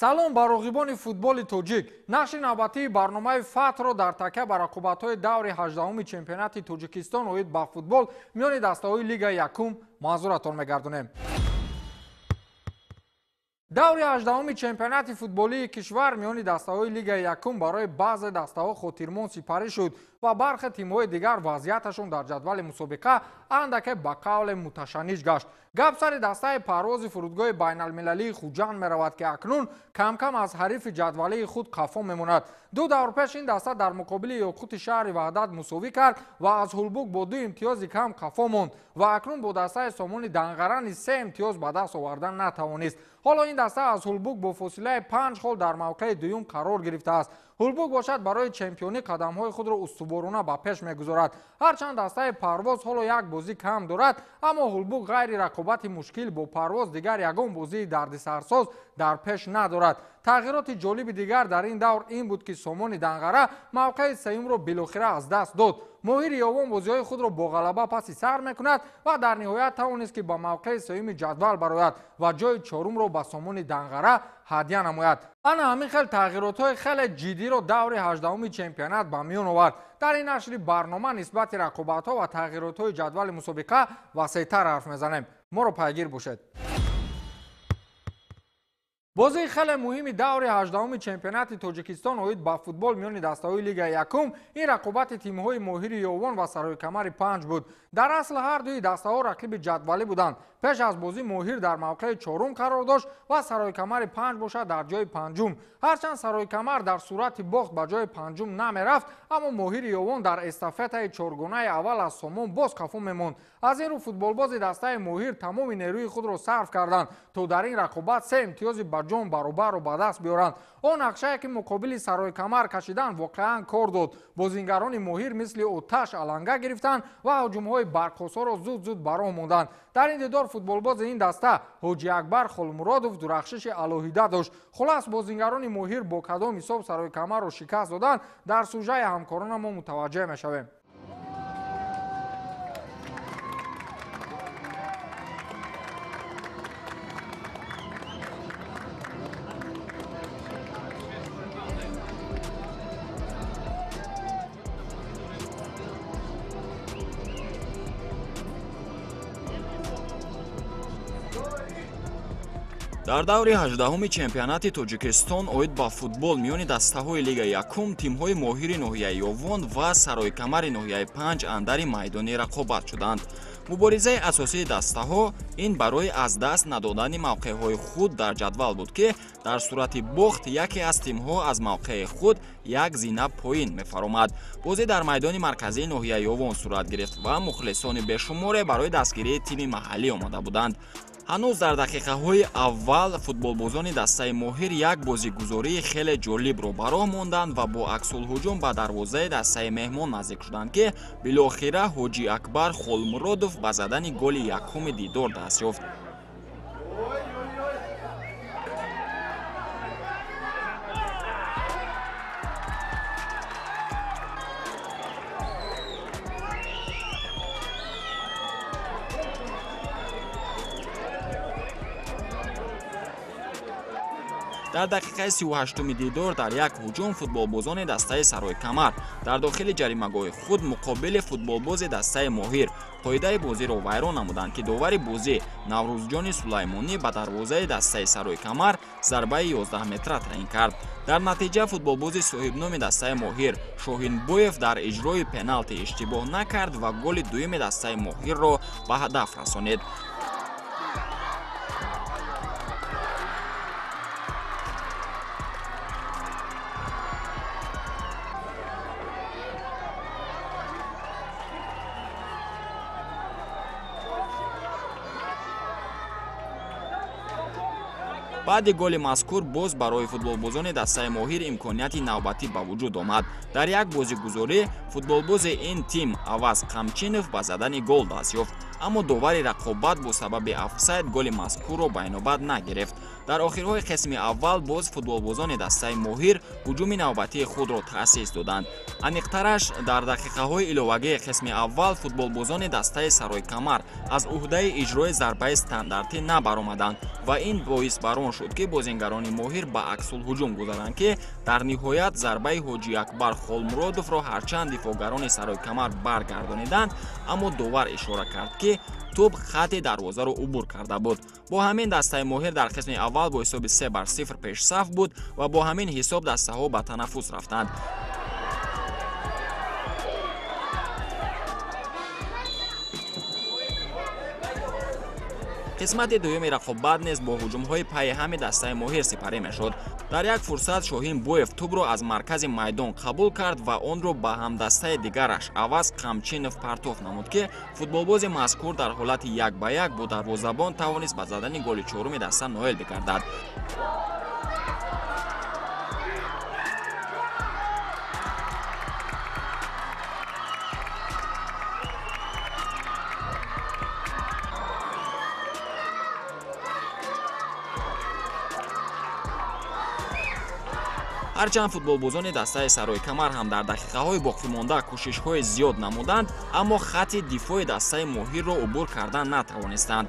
Салом ба роғибони футболи тоҷик. Нашри навбатии барномаи Фатҳро дар такя ба рақобатҳои даври 18-уми чемпионати Тоҷикистон оид ба футбол миёни дастаҳои Лигаи якум манзуратон мегардонем. Даври 18-уми чемпионати футболии кишвар миёни дастаҳои Лигаи якум барои баъзе дастаҳо хотирмон сипарӣ шуд ва бархе тимҳои дигар вазъияташон дар ҷадвали мусобиқа андаке ба қавле муташанниҷ гашт. Гап сари дастаи парвози фурудгоҳи байналмилалии Хуҷанд меравад, ки акнун камкам аз ҳарифи ҷадвалии худ қафо мемонад. Ду давр пеш ин даста дар муқобили Ёқути шаҳри Ваҳдат мусовӣ кард ва аз Ҳулбук бо 2 имтиёзи кам қафо монд ва акнун бо дастаи Сомони Данғара низ 3 имтиёз ба даст овардан натавонист. Ҳоло ин даста аз Ҳулбук бо фосилаи 5 хол дар мавқеи дуюм қарор гирифтааст. Ҳулбук бошад барои чемпионӣ қадамҳои худро устуворона ба пеш мегузорад. Ҳарчанд дастаи парвоз ҳоло як бозӣ кам дорад, аммо Ҳулбук ғайри рақобати мушкил бо парвоз дигар ягон бозии дардисарсоз дар пеш надорад. Тағйироти ҷолиби дигар дар ин давр ин буд, ки Сомони Данғара мавқеи сеюмро билохира аз даст дод. Моҳири Ёвон бозиҳои худро бо ғалаба паси сар мекунад ва дар ниҳоят тавонист, ки ба мавқеи сеюми ҷадвал барояд ва ҷои чорумро ба Сомони Данғара ҳадя намояд. Ана ҳамин хел тағйиротҳои хеле ҷиддиро даври 18-уми чемпионат ба миён овард. Дар ин нашри барнома нисбати рақобатҳо ва тағйиротҳои ҷадвали мусобиқа васеътар ҳарф мезанем. Моро пайгир бошед. Бозии хеле муҳими даври 18-уми чемпионати Тоҷикистон оид ба футбол миёни дастаҳои Лигаи якум ин рақобати тимҳои Моҳири Ёвон ва Сарои-Камари 5 буд. Дар асл ҳар дуи дастаҳо рақиби ҷадвалӣ буданд. Пеш аз бозӣ Моҳир дар мавқеи чорум қарор дошт ва Сарои-Камари 5 бошад дар ҷои панҷум. Ҳарчанд Сарои-Камар дар сурати бохт ба ҷои панҷум намерафт, аммо Моҳири Ёвон дар эстафетаи чоргонаи аввал аз Сомон боз қафо мемонд. Аз ин рӯ футболбози дастаи Моҳир тамоми нерӯи худро сарф карданд, то дар ин рақобат 3 имтиёзи ба ҷон баробарро ба даст биёранд. Он нақшае, ки муқобили Сарои-Камар кашидан, воқеан кор дод. Бозингарони Моҳир мисли оташ аланга гирифтанд ва ҳуҷумҳои барқосоро зуд-зуд ба роҳ монданд. Дар ин дидор футболбози ин даста Ҳоҷи Акбар Холмуродов дурахшиши алоҳида дошт. Хулас, бозингарони Моҳир бо кадом ҳисоб Сарои-Камарро шикаст доданд, дар сужаи ҳамкорона мо мутаваҷҷеҳ мешавем. Дар даври 18-уми чемпионати Тоҷикистон оид ба футбол миёни дастаҳои Лигаи якум тимҳои Моҳири ноҳияи Ёвон ва Сарои-Камари ноҳияи 5 андари майдони рақобат шуданд. Муборизаи асосии дастаҳо ин барои аз даст надодани мавқеъҳои худ дар ҷадвал буд, ки дар сурати бохт яке аз тимҳо аз мавқеи худ як зина поин мефаромад. Бозӣ дар майдони марказии ноҳияи Ёвон сурат гирифт ва мухлисони бешуморе барои дастгирии тими маҳаллӣ омада буданд. Ҳанӯз дар дақиқаҳои аввал футболбозони дастаи Моҳир як бозигузории хеле ҷолибро ба роҳ монданд ва бо аксулҳуҷум ба дарвозаи дастаи меҳмон наздик шуданд, ки билохира Ҳоҷи Акбар Холмуродов ба задани голи якуми дидор даст ёфт. Дар дақиқаи 38-уми дидор дар як ҳуҷум футболбозони дастаи Сарои-Камар дар дохили ҷаримагоҳи худ муқобили футболбози дастаи Моҳир қоидаи бозиро вайрон намуданд, ки довари бозӣ Наврӯзҷони Сулаймонӣ ба дарвозаи дастаи Сарои-Камар зарбаи 11 метра таъин кард. Дар натиҷа футболбози соҳибноми дастаи Моҳир Шоҳинбоев дар иҷрои пеналти иштибоҳ накард ва голи дуюми дастаи Моҳирро ба ҳадаф расонид. Баъди голи мазкур боз барои футболбозони дастаи Моҳир имконияти навбатӣ ба вуҷуд омад. Дар як бозигузорӣ футболбози ин тим Аваз Қамчинов ба задани гол даст ёфт, аммо довари рақобат бо сабаби офсайд голи мазкурро ба инобат нагирифт. Дар охирҳои қисми аввал боз футболбозони дастаи Моҳир ҳуҷуми навбатии худро таъсис доданд. Аниқтараш, дар дақиқаҳои иловагии қисми аввал футболбозони дастаи Саройкамар аз уҳдаи иҷрои зарбаи стандартӣ набаромаданд ва ин боис бар он шуд, ки бозингарони Моҳир ба аксулҳуҷум гузаранд, ки дар ниҳоят зарбаи Ҳоҷиакбар Холмуродовро ҳарчанд дифоъгарони Саройкамар баргардониданд, аммо довар ишора кард, ки тӯб хати дарвозаро убур карда буд. Бо ҳамин дастаи Моҳир дар қисми аввал бо ҳисоби 3-0 пешсаф буд ва бо ҳамин ҳисоб дастаҳо ба танаффус рафтанд. Қисмати дуюми рақобат низ бо ҳуҷумҳои пайи ҳами дастаи Моҳир сипарӣ мешуд. Дар як фурсат Шоҳин Боев тӯбро аз маркази майдон қабул кард ва онро ба ҳамдастаи дигараш Аваз Қамчинов партоф намуд, ки футболбози мазкур дар ҳолати як ба як бо дарвозабон тавонист ба задани голи чоруми даста ноил бигардад. Ҳарчанд футболбозони дастаи Саройкамар ҳам дар дақиқаҳои боқимонда кӯшишҳои зиёд намуданд, аммо хати дифои дастаи Моҳирро убур кардан натавонистанд.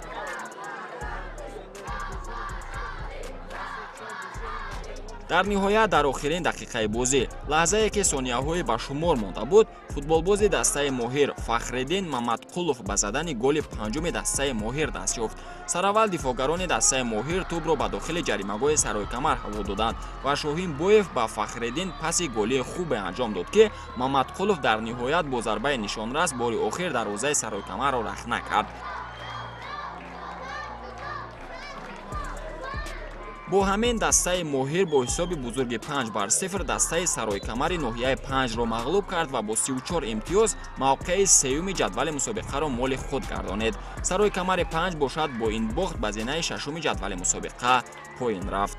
Дар ниҳоят, дар охирин дақиқаи бозӣ, лаҳзае ки сонияҳое ба шумор монда буд, футболбози дастаи Моҳир Фахриддин Мамадқулов ба задани голи панҷуми дастаи Моҳир даст ёфт. Сараввал дифоъгарони дастаи Моҳир тӯбро ба дохили ҷаримагоҳи Саройкамар ҳаво доданд ва Шоҳин Боев ба Фахриддин паси голии хубе анҷом дод, ки Мамадқулов дар ниҳоят бо зарбаи нишонрас бори охир дарвозаи Саройкамарро рахна кард. Бо ҳамин дастаи Моҳир бо ҳисоби бузурги 5-0 дастаи Саройкамари ноҳияи 5-ро мағлуб кард ва бо 34 имтиёз мавқеи сеюми ҷадвали мусобиқаро моли худ гардонид. Саройкамари 5 бошад бо ин бохт ба зинаи шашуми ҷадвали мусобиқа поин рафт.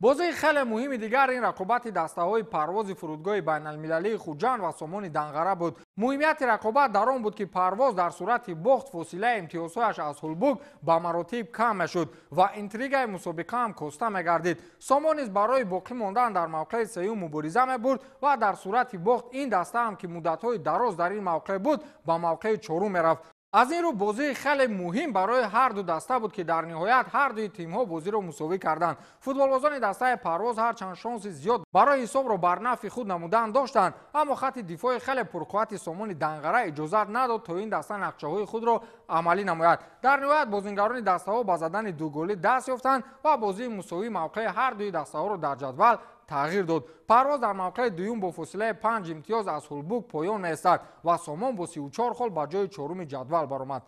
Бозии хеле муҳими дигар ин рақобати дастаҳои парвози фурудгоҳи байналмилалии Хуҷанд ва Сомони Данғара буд. Муҳимияти рақобат дар он буд, ки парвоз дар сурати бохт фосилаи имтиёзҳояш аз Ҳулбук ба маротиб кам мешуд ва интригаи мусобиқа ҳам коста мегардид. Сомон низ барои боқӣ мондан дар мавқеи сеюм мубориза мебурд ва дар сурати бохт ин даста ҳам, ки муддатҳои дароз дар ин мавқеъ буд, ба мавқеи чорум мерафт. Аз ин рӯ бозии хеле муҳим барои ҳар ду даста буд, ки дар ниҳоят ҳар дуи тимҳо бозиро мусовӣ карданд. Футболбозони дастаи парвоз ҳарчанд шонси зиёд барои ҳисобро бар нафъи худ намудан доштанд, аммо хати дифои хеле пурқуввати Сомони Данғара иҷозат надод, то ин даста нақшаҳои худро амалӣ намояд. Дар ниҳоят бозингарони дастаҳо ба задани дуголӣ даст ёфтанд ва бозии мусовӣ мавқеи ҳар дуи дастаҳоро дар ҷадвал тағйир дод. Парвоз дар мавқеи дуюм бо фосилаи 5 имтиёз аз Ҳулбук поён меистад ва Сомон бо 34 хол ба ҷои чоруми ҷадвал баромад.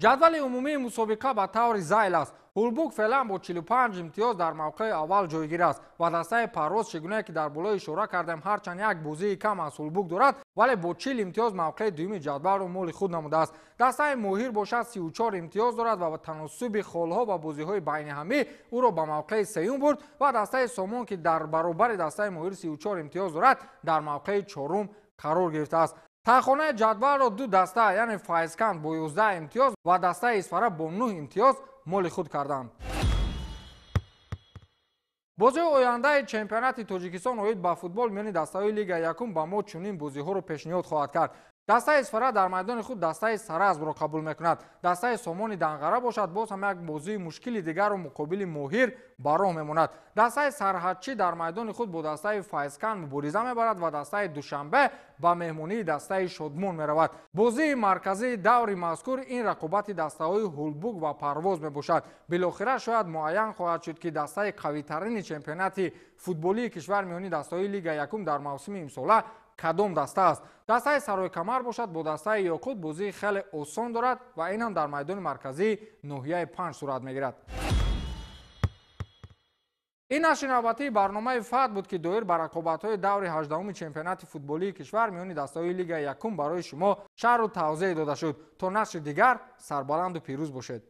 Ҷадвали умумии мусобиқа ба таври зайл аст. Ҳулбук феълан бо 45 имтиёз дар мавқеи аввал ҷойгир аст ва дастаи парвоз, чӣ гунае ки дар боло ишора кардем, ҳарчанд як бозии кам аз Ҳулбук дорад, вале бо 40 имтиёз мавқеи дуюми ҷадвалро моли худ намудааст. Дастаи Моҳир бошад 34 имтиёз дорад ва ба таносуби холҳо ва бозиҳои байниҳамӣ ӯро ба мавқеи сеюм бурд ва дастаи Сомон, ки дар баробари дастаи Моҳир 34 имтиёз дорад, дар мавқеи чорум қарор гирифтааст. Тахонаи ҷадвалро ду даста, яъне Файзканд бо 11 имтиёз ва дастаи Исфара бо 9 имтиёз моли худ карданд. Бозии ояндаи чемпионати Тоҷикистон оид ба футбол миёни дастаҳои Лигаи якум ба мо чунин бозиҳоро пешниҳод хоҳад кард. Дастаи Исфара дар майдони худ дастаи Саразмро қабул мекунад. Дастаи Сомони Данғара бошад боз ҳам як бозии мушкили дигарро муқобили Моҳир ба роҳ мемонад. Дастаи Сарҳадчӣ дар майдони худ бо дастаи Файзканд мубориза мебарад ва дастаи Душанбе ба меҳмонии дастаи Шодмон меравад. Бозии марказии даври мазкур ин рақобати дастаҳои Ҳулбук ва Парвоз мебошад. Билохира шояд муайян хоҳад шуд, ки дастаи қавитарини чемпионати футболии кишвар миёни дастаҳои Лигаи якум дар мавсими имсола кадом даста аст. Дастаи Саройкамар бошад бо дастаи Ёқут бозии хеле осон дорад ва ин ҳам дар майдони марказии ноҳияи 5 сурат мегирад. Ин нашри навбатии барномаи ФАТ буд, ки доир ба рақобатҳои даври 18-уми чемпионати футболии кишвар миёни дастаҳои Лигаи якум барои шумо шарҳу тавзеҳ дода шуд. То нашри дигар сарбаланду пирӯз бошед.